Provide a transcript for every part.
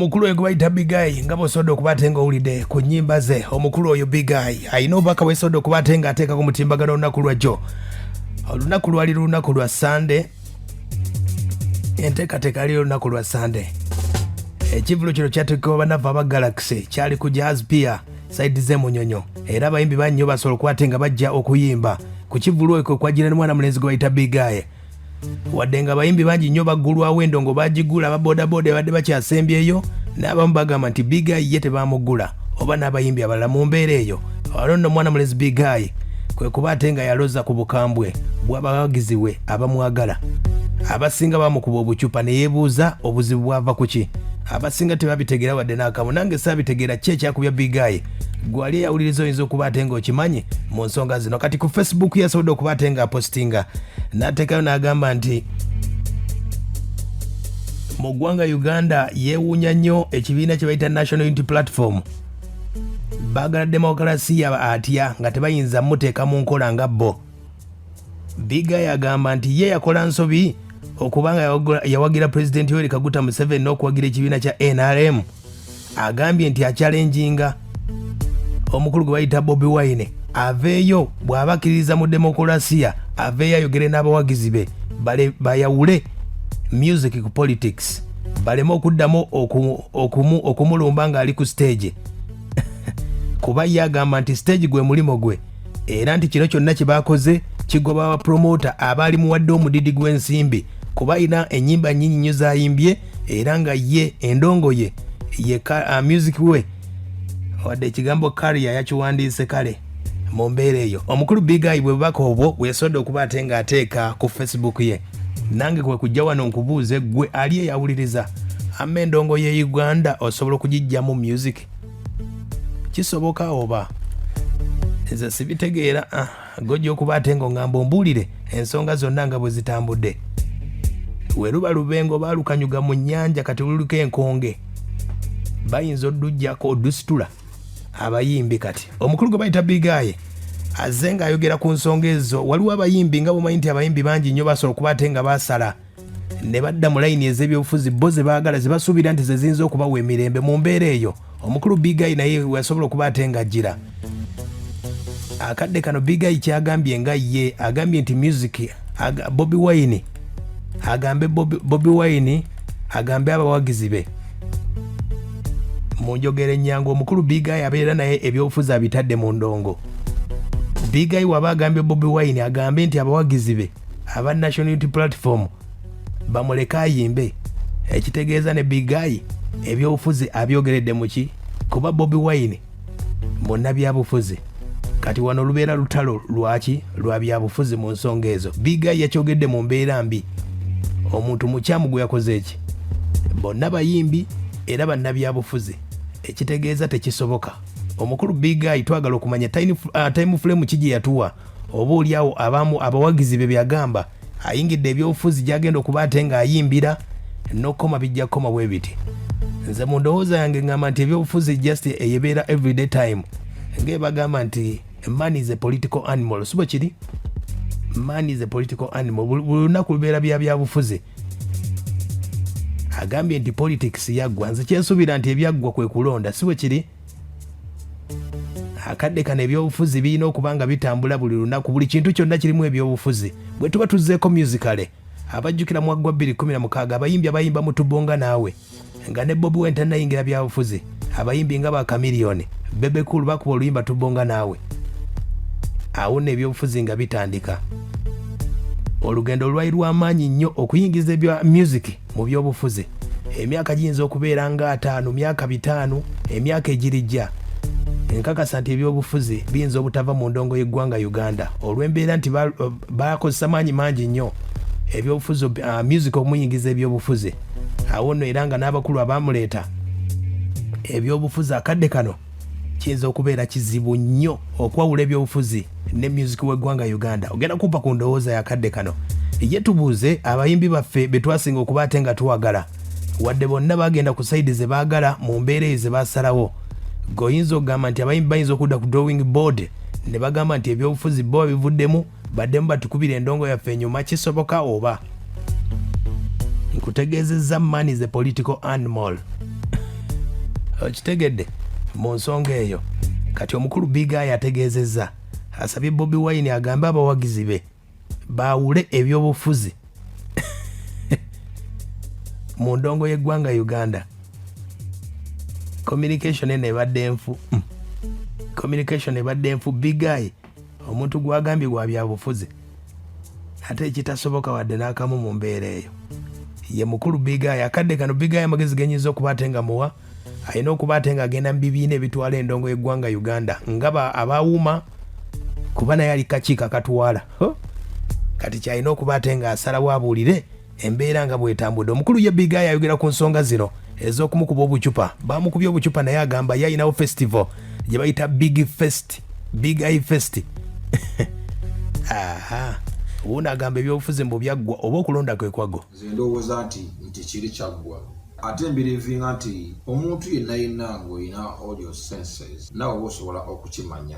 Omukulu oyo gwe bayita Big Eye, nga bw'osobodde okuba ate ng'owulidde ku nnyimba ze, omukulu oyo Big Eye alina obubaka bwesobodde okuba ate ng'ateeka ku mutimbagano olunaku lwajjo. Olunaku lwali lunaku lwa Sande, enteekateeka yali olunaku lwa Sande. Ekivvulu kino kyateekebwa bannaffe aba Galaxy, kyali ku Jazz Pier side z'e Munyonyo, era abayimbi bannyo basobola okuba ate nga bajja okuyimba ku kivvulu ekyo kwajjira ne mwana mulenzi gwe bayita Big Eye. Wadde nga abayimbi bangi nnyo baggulwawo, endongo bagigula, aba bodaboda babadde bakyasembyeyo, n'abamu bagamba nti Big Eye ye tebamugula oba n'abayimbi abalala mu mbeera eyo. Wano nno mwana mulenzi Big Eye kwe kuba ate nga yaloza ku bukambwe bw'abawagizi we abamwagala. Abasinga bamukuba obucupa ne yeebuuza obuzibu bwava ku ki. Abasinga tebabitegeera wadde n'akamu, nange saabitegeera ki ekyakubya Big Eye. Gwali eyawuliriza oyinza okuba ate ng'okimanyi mu nsonga zino. Kati ku Facebook yasobodde okuba ate ng'apositinga n'ateekayo n'agamba nti mu ggwanga Uganda yeewuunya nnyo ekibiina kye bayita National Unity Platform, baagala demokalasiya atya nga tebayinza muteeka mu nkola nga bo. Big Eye agamba nti ye yakola nsobi okuba nga yawagira Pulezidenti Yoweri Kaguta Museveni n'okuwagira ekibiina kya NRM. Agambye nti akyalenjinga omukulu gwe bayita Bobi Wine aveeyo bw'aba akkiririza mu demokulasiya, aveeyo ayogere n'abawagizi be bayawule music ku politics, baleme okuddamu okumulumba ng'ali ku stage, kuba ye agamba nti stage gwe mulimu gwe, era nti kino kyonna kye bakoze kigoba bapromota abaali muwadde omudidi gw'ensimbi, kuba alina ennyimba nnyingi nnyo z'ayimbye, era nga ye endongo ye ye music we, wadde ekigambo career yakiwandiise. Kale mu mbeera eyo omukulu Big Eye bwe bubaka obwo bweyasobodde okuba ate ng'ateeka ku Facebook ye. Nange kwe kujja wano nkubuuze gwe ali eyawuliriza, ama endongo ye Uganda osobola okugiggyamu music? Kisoboka oba nze sibitegeera? Ah, gojja okuba ate ng'oŋŋamba ombuulire ensonga zonna nga bwe zitambudde. We luba lubengo baalukanyuga mu nnyanja, kati luliko enkonge, bayinza odduggyako oddusitula abayimbi. Kati omukulu gwe bayita Big Eye azze ng'ayogera ku nsonga ezo. Waliwo abayimbi, nga bwemanyi nti abayimbi bangi nnyo basobola okuba ate nga basala ne badda mu layini ez'ebyobufuzi bo ze baagala, ze basuubira nti ze ziyinza okubawa emirembe. Mu mbeera eyo omukulu Big Eye naye weyasobola okuba ate ng'ajjira akadde kano. Big Eye kyagambye nga ye agambye nti music Bobi Wine agambe Bobi Wine agambe abawagizi be mu njogera ennyangu. Omukulu Big Eye abeera naye ebyobufuzi abitadde mu ndongo. Big Eye waba agambye Bobi Wine agambe nti abawagizi be aba National Unity Platform bamuleke ayimbe, ekitegeeza ne Big Eye ebyobufuzi abyogeredde muki, kuba Bobi Wine munnabyabufuzi. Kati wano lubeera lutalo lwaki lwa byabufuzi. Mu nsonga ezo Big Eye yakyogedde mu mbeera mbi. Omuntu mukyamu gwe yakoze eki, bonna bayimbi era bannabyabufuzi, ekitegeeza tekisoboka. Omukulu Big Eye twagala okumanya time frame ki gye yatuwa, oba oliawo abamu abawagizi be byagamba ayingidde ebyobufuzi gyagenda okuba ate ng'ayimbira n'okukoma bijja kukoma bwe biti. Nze mu ndowooza yange ngamba nti ebyobufuzi just eyebeera everyday time, ng'ebagamba nti man is a political animal, si bwe kiri? Man is a political animal. Buli lunaku lubeera bya byabufuzi. Agambye nti politics yaggwa. Nze kyensuubira nti ebyaggwa kwe kulonda, si bwe kiri? Akadde kano ebyobufuzi birina okuba nga bitambula buli lunaku, buli kintu kyonna kirimu ebyobufuzi. Bwe tuba tuzzeeko musically, abajjukira mu gwa 2016 abayimbi abayimba mu tubonga naawe, nga ne Bobi Wine tannayingira byabufuzi, abayimbi nga ba Chameleone, Bebe Cool bakuba oluyimba Tubonga Naawe. Awo nno ebyobufuzi nga bitandika. Olugendo lwali lw'amaanyi nnyo okuyingiza ebya music mu byobufuzi. Emyaka giyinza okubeera nga 50, myaka 50, emyaka egirijja, nkakasa nti ebyobufuzi biyinza obutava mu ndongo y'eggwanga Uganda, olw'embeera nti bakozesa maanyi mangi nnyo ebyobufuzi, music okumuyingiza ebyobufuzi. Awo nno era nga n'abakulu abamuleeta ebyobufuzi, akadde kano kiyinza okubeera kizibu nnyo okwawula ebyobufuzi ne music w'eggwanga Uganda. Ogenda kumpa ku ndowooza yakadde kano. Ye tubuuze abayimbi baffe be twasinga okuba ate nga twagala, wadde bonna bagenda ku side ze baagala, mu mbeera eyo ze basalawo, gweoyinza okugamba nti abayimbi bayinza okudda ku drawing board ne bagamba nti ebyobufuzi bo babivuddemu, baddemu batukubira endongo yaffe enyuma? Kisoboka oba? Nkutegeezezza, man is a political animal. Okitegedde mu nsonga eyo. Kati omukulu Big Eye ategeezezza, asabye Bobi Wine agambe abawagizi be baawule ebyobufuzi mu ndongo y'eggwanga Uganda. Communication eno ebadde nfu. Communication ebadde nfu. Big Eye omuntu gwagambye gwa byabufuzi ate ekitasoboka wadde n'akamu mu mbeera eyo. Ye mukulu Big Eye akadde kano. Big Eye amagezi genyinza okuba ate nga muwa, alina okuba ate nga agenda mu bibiina ebitwala endongo y'eggwanga Uganda nga abawuma, kuba naye ali kakiiko akatwala. Kati kyalina okuba ate nga asalawo abuulire embeera nga bwetambudde. Omukulu ye Big Eye ayogera ku nsonga zino ez'okumukuba obucupa. Bamukubye obucupa, naye agamba ye ayinawo festival gye bayita Big Fest, Big Eye Fest. Aha, wuuno agamba ebyobufuzi mbu byaggwa oba okulonda kwe kwago. Nze ndowooza nti kiri kyaggwa, ate mbelievinga nti omuntu yenna yenna ng'olina all your senses, naawe oba osobola okukimanya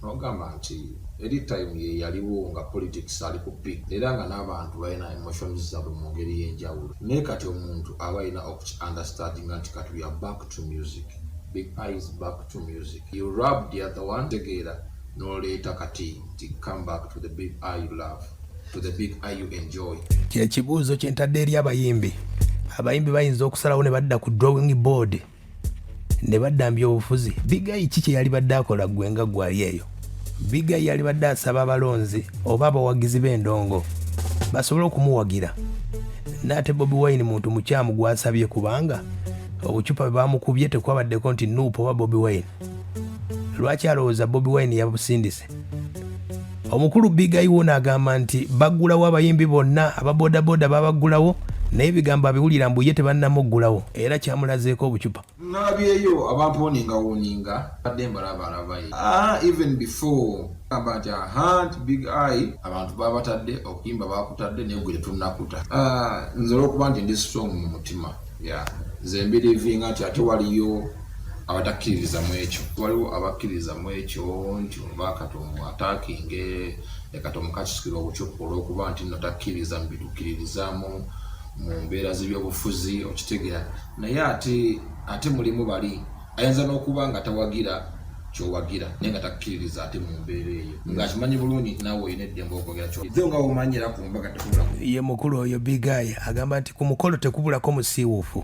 n'ogamba nti eri time ye yaliwo nga politics ali ku peak, era nga n'abantu balina emotions zaabwe mu ngeri y'enjawulo. Naye kati omuntu aba alina okuki understandinga nti kati we are back to music. Big Eyes back to music. You rub the other one, tegeera n'oleeta kati nti come back to the Big Eye you love, to the Big Eye you enjoy. Kyekibuuzo kyentadde eri abayimbi. Abayimbi bayinza okusalawo ne badda ku drawing board ne badda mu byobufuzi? Big Eye ki kye yali badde akola? Ggwe nga gwali eyo, Big Eye yali badde asaba abalonzi oba abawagizi b'endongo basobole okumuwagira. Naate Bobi Wine muntu mukyamu gwasabye, kubanga obucupa bwe bamukubye tekwabaddeko nti NUP oba Bobi Wine. Lwaki alowooza Bobi Wine yabusindise? Omukulu Big Eye wuuno agamba nti baggulawo abayimbi bonna ababodaboda babaggulawo, naye ebigambo abiwulira mbu ye tebannamuggulawo, era kyamulazeeko obucupa. Nalabyeyo abamponinga badde mbalaba alabaye. Ah, even before gamba nti aha, nti Big Eye abantu babatadde okuyimba, bakutadde, naye gwe tetunnakuta. Ah, nze olwokuba nti ndi strong mu mutima, yeah, nze mbelievinga nti ate waliyo abatakkiririza mu ekyo, waliwo abakkiririza mu ekyo nti oba kati omu attackinge, leka tomukakisukira obucupa olwokuba nti nno takkiririza mu bitukkiririzaamu mu mbeera z'ebyobufuzi, okitegeera? Naye ate mulimu bali ayinza n'okuba nga tawagira kyowagira, naye nga takkiririza ate mu mbeera eyo, ng'akimanyi bulungi nti naawe olina eddembe okwogera kyo nga omanyi, era ku mbaga tekubula. Ye mukulu oyo Big Eye agamba nti ku mukolo tekubulako musiiwuufu.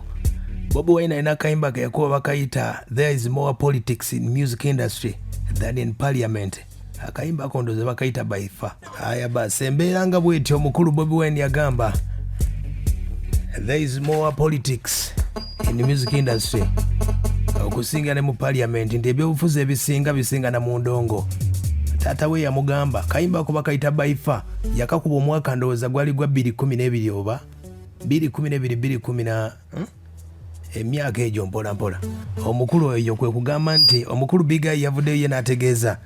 Bobi Wine alina akayimba ke yakuba bakayita "There is more politics in music industry than in parliament". Akayimba ako ndowooza bakayita "Baifa". Aya basi, embeera nga bwetyo. Omukulu Bobi Wine yagamba there is more politics in the music industry okusinga ne mu parliament, nti ebyobufuzi ebisinga bisinga na mu ndongo. Taata we yamugamba kayimba ako bakayita "Baifa", yakakuba omwaka ndowooza gwali gwa 2012 oba 2012, 210 na, Emyaka egyo mpola mpola. Omukulu oyo kwe kugamba nti omukulu Big Eye yavuddeyo ye n'ategeeza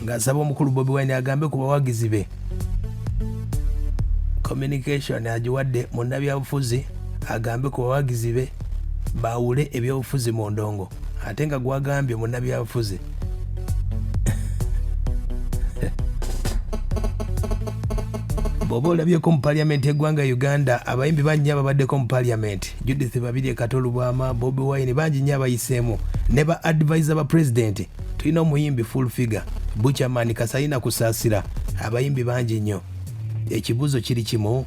ng'asaba omukulu Bobi Wine agambe ku bawagizi be. Communication agiwadde munnabyabufuzi agambe ku bawagizi be baawule ebyobufuzi mu ndongo, ate nga gwagambye munnabyabufuzi. Bw'oba olabyeko mu paliyamenti y'eggwanga Uganda, abayimbi bangi nnyo ababaddeko mu paliyamenti: Judith Babirye Kato Lubwama, Bobi Wine, bangi nnyo abayiseemu, ne ba advisor ba pulezidenti. Tulina omuyimbi Full Figure, Buchaman Kasalina Kusaasira, abayimbi bangi nnyo. Ekibuuzo kiri kimu: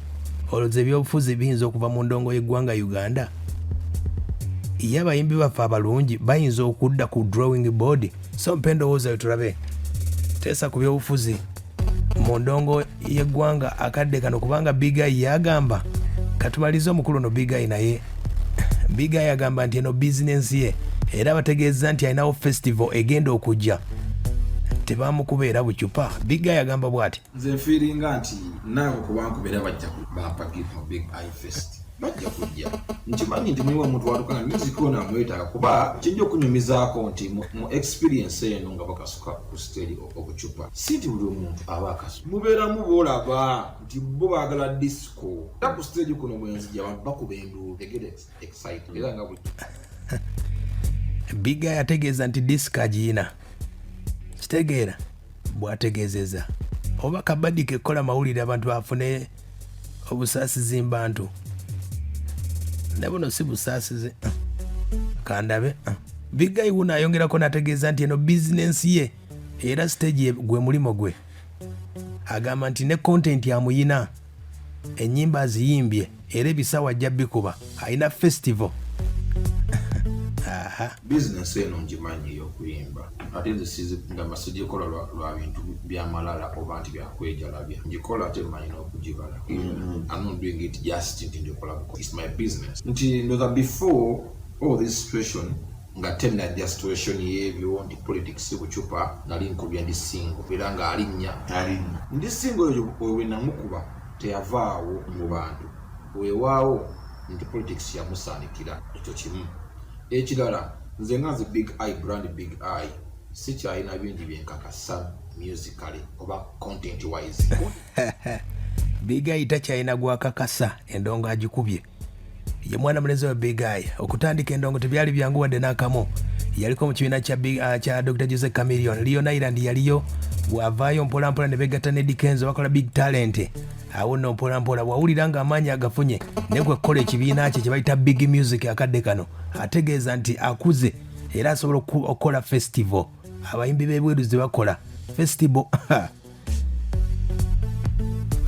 olowooza ebyobufuzi biyinza okuva mu ndongo y'eggwanga Uganda? Ye abayimbi baffe abalungi bayinza okudda ku drawing board? So mpa endowooza yo tulabe. Teesa ku byobufuzi mu ndongo y'eggwanga akadde kano, kubanga Big Eye yagamba. Katumalize omukulu ono Big Eye, naye Big Eye agamba nti eno bizinensi ye, era bategeeza nti alinawo festival egenda okujja, tebamukubeera bucupa. Big Eye agamba bw'ati: Nze nfeelinga nti naabo kubankubera bajja bampagire mu Big Eye Fest, bajja kujja. Nkimanyi nti mulimu omuntu watuka nga music ono amwetaaga, kuba kijja okunyumizaako nti mu experience eno nga bakasuka ku stage obucupa, si nti buli omuntu aba akasu, mubeeramu boolaba nti bo baagala disco. Era ku stage kuno bwenzija, abantu bakuba enduulu, they get excited, era nga buli Big Eye ategeeza nti disco agiyina, kitegeera bw'ategeezeza oba kabadi kekola mawulire abantu bafune obusaasizi mbantu, ne buno si busaasizi. Kandabe. Big Eye wuno ayongerako n'ategeeza nti eno bizinensi ye era siteegi gwe mulimu gwe. Agamba nti ne kontenti amuyina, ennyimba aziyimbye era ebisawo ajja bikuba, alina festival. Bizinensi eno ngimanyi ey'okuyimba ate nze ngamba sigikola lwa bintu byamalala oba nti byakwejalabya, ngikola ate mmanyi n'okugibala. I'm not doing it just nti ndikola buko, it's my business. Nti ndoza before all this situation nga tenajja situation y'ebyo nti politics bucupa, nali nkubye ndi single era nga alinnya ndi single oyo we namukuba teyavaawo mu bantu, weewaawo nti politics yamusaanikira ekyo kimu. Ekirala nze nga nze Big Eye brand, Big Eye sikyalina bingi byenkakasa musically oba content wise. Big Eye takyalina gwakakasa, endongo agikubye. Ye mwana mulenzi wa Big Eye okutandika endongo tebyali byangu wadde n'akamu. Yaliko mu kibiina kya Dr Jose Chameleone, Leon Island yaliyo, bw'avaayo mpolampola ne begatta ne Eddy Kenzo bakola Big Talent. Awo nno mpolampola bw'awulira ng'amaanyi agafunye naye kwe kukola ekibiina kye kye bayita Big Music. Akadde kano ategeeza nti akuze era asobola okukola festival abayimbi b'ebweru ze bakola festival.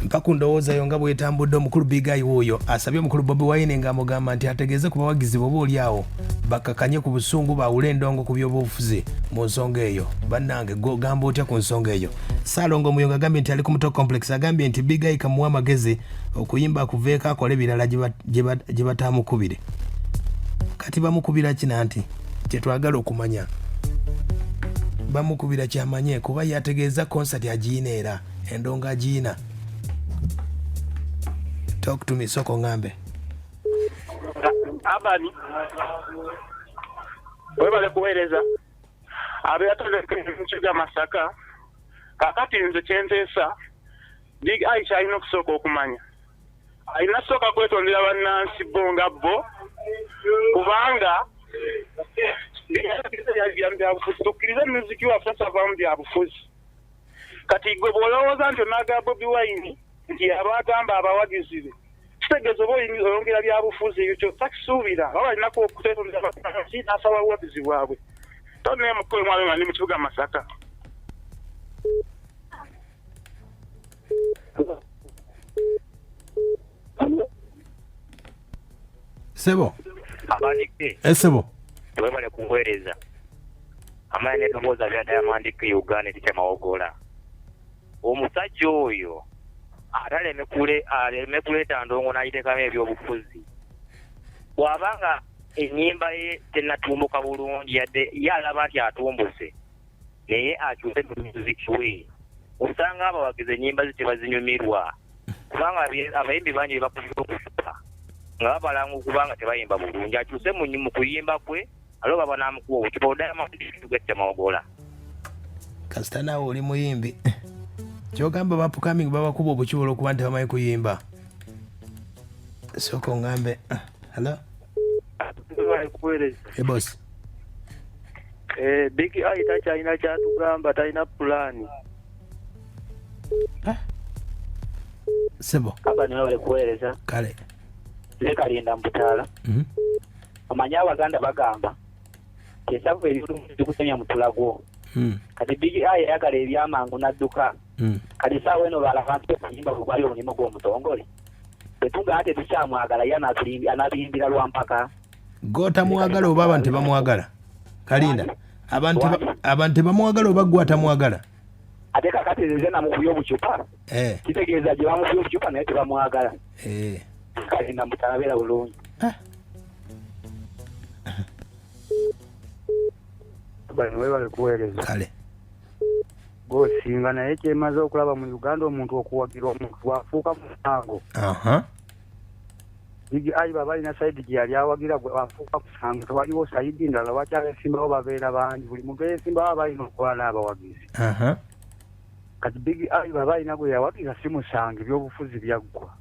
Mpa ku ndowooza yo nga bwetambudde. Omukulu Big Eye wuuyo asabye omukulu Bobi Wine ng'amugamba nti ategeeze ku bawagizi bwe oba oli awo bakkakanye ku busungu, baawule endongo ku by'obufuzi mu nsonga eyo. Bannange, gamba otya ku nsonga eyo? Ssaalongo Omuyongo agambye nti ali ku Muto Complex, agambye nti Big Eye kamuwa amagezi okuyimba akuveeko akole ebirala gye bataamukubire. Kati bamukubira kina nti kyetwagala okumanya bamukubira kyamanye, kuba yategeeza konsati agiyina era endongo agiyina. Talk to me, soko ngambe. Abani webale kuweereza abeatolekkiga Masaka. Kakati nze kyenteesa, Big Eye kyalina okusooka okumanya, alina sooka kwetondera bannansi bo nga bo, kubanga byabufuzi. Tukkirize muziki waffe asavaamu byabufuzi. Kati gwe bw'olowooza nti onaaga Bobi Wine nti aba agamba abawagizi be, kitegeeza oba oyongera byabufuzi. Ekyo takisuubira baba alinaku okwetondera bannansi n'asaba obuwagizi bwabwe. Tonneemukulu mwami nga ndi mu kibuga Masaka. Sebo. Abandike. Esebo. Webale kuweereza. Amanya n'eddoboozi bya Diamond K Uganda eritya Mawogola. Omusajja oyo ate aleme kuleeta ndongo n'agiteekamu ebyobufuzi. Bw'aba nga ennyimba ye tennatumbuka bulungi, yadde ye alaba nti atumbuse, naye akyuse mu music we. Osanga abawagizi ennyimba ze tebazinyumirwa, kubanga abayimbi bangi bebakubira okufuka nga babalanga okubanga tebayimba bulungi. Akyuse mu kuyimba kwe, ate oba banaamukuba obucupa. Diamond getta Mawogola. Kasita naawe oli muyimbi, kyogamba ba upcoming babakuba obucuba olwokuba nti bamanyi kuyimba. Sooka ongambe. Hello. Kuweereza. Hey boss. Big Eye takyalina kyatugamba, talina pulaani. Sebo. Aba niwe bali kuweereza. Kale. Nze Kalinda Mbutaala. Omanyi Abaganda bagamba esavu eryolumukutemya mutulagwo. Kati Big Eye yayagala ebyamangu n'adduka. Kati saawa eno balaba nti okuyimba bwe gwali omulimu gw'omutongole, bwe tugamba tetukyamwagala, ye anaatuyimbira lwa mpaka. Gwotamwagala oba abantu tebamwagala? Kalinda, abantu tebamwagala oba gwe atamwagala? Ate kakati nze namukubya obucupa. Kitegeeza gye bamukubya obucupa naye tebamwagala. Kalinda Mbutaala, bulungi. Bano webale kuweereza. Kale. Gosinga naye kyemaze okulaba mu Uganda, omuntu okuwagira omuntu bwafuuka musango. Big Eye baba alina side gye yali awagira, afuuka musango, tewaliwo side ndala. Lwaki abeesimbawo babeera bangi? Buli muntu eyesimbawo aba alina okukola n'abawagizi. Kati Big Eye baba alina gwe yawagira, si musango, ebyobufuzi byaggwa.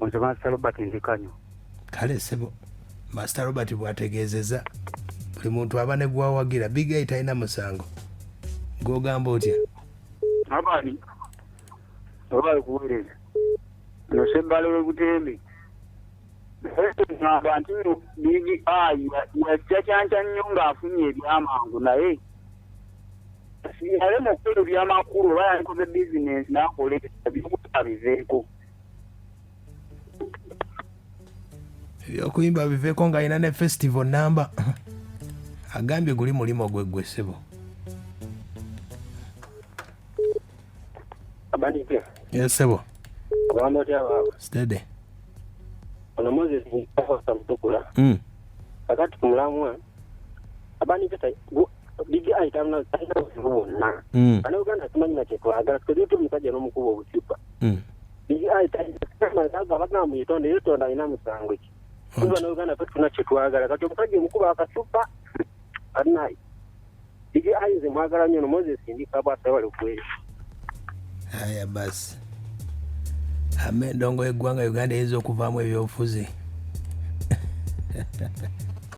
Nze Master Robert Nzikanyo. Kale sebo. Master Robert bwategeezeza buli muntu aba ne gwawagira, Big Eye talina musango. Gwogamba otya? Abani webale kuweereza. Ono Sebbalo w'e Butembe. Ngamba nti nno Big Eye yajja kyankya nnyo ng'afunye ebyamangu, naye yalema okukola ebyamakulu, oba yalikoze bizinensi n'akola ebyokuta biveeko. Ebyokuyimba biveeko ng'alina ne festival namba, agambye guli mulimo gwe gwe ssebo. Abandike. Yes, ssebo. Ogamba otya baaba? Steady. Ono Moses Mustafa Mutukula. Kakati ku mulamwa abandike Big Eye talina buzibu bwonna. Bannayuganda tumanyi na kye twagala, tukozese omusajja n'omukuba obucupa. Big Eye talina bagamba muyetonde, yetonda alina musango ki? Bannayuganda ffe tulina kye twagala, kati omusajja omukuba akacupa anayi. Big Eye nze mwagala nnyo, no Moses ndi kabwasa wali kweri. Aya basi. Ame endongo y'eggwanga Uganda eyinza okuvaamu ebyobufuzi.